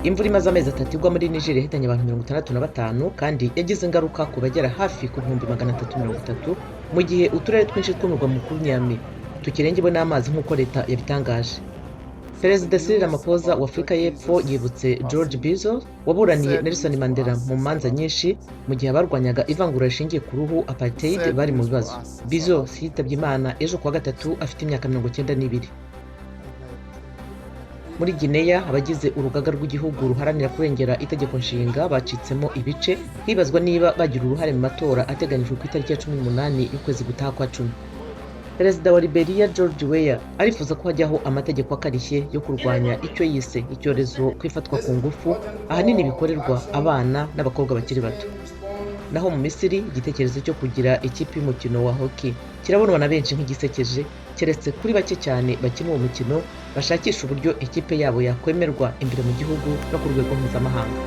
Imvura imaze amezi 3 igwa muri Niger yahitanye abantu 65 kandi yagize ingaruka ku bagera hafi ku 330,000, mu gihe uturere twinshi tw'umurwa mukuru Niamey tukirengewe n'amazi nk'uko leta yabitangaje. Perezida Cyril Ramaphosa wa Afurika y'Epfo yibutse George Bizos waburaniye Nelson Mandela mu manza nyinshi mu gihe abarwanyaga ivangura rishingiye ku ruhu, apartheid, bari mu bibazo. Bizos yitabye Imana ejo kuwa gatatu afite imyaka 92. Muri Gineya, abagize urugaga rw'igihugu ruharanira kurengera itegeko nshinga bacitsemo ibice, hibazwa niba bagira uruhare mu matora ateganyijwe ku itariki ya 18 y'ukwezi gutaha kwa 10. Perezida wa Liberia George Weah arifuza ko hajyaho amategeko akarishye yo kurwanya icyo yise icyorezo ku ifatwa ku ngufu, ahanini bikorerwa abana n'abakobwa bakiri bato. Naho mu Misiri, igitekerezo cyo kugira ikipe y'umukino wa hockey kirabonwa na benshi nk'igisekeje, keretse kuri bake cyane bakina uwo mukino bashakisha uburyo ikipe yabo yakwemerwa imbere mu gihugu no ku rwego mpuzamahanga.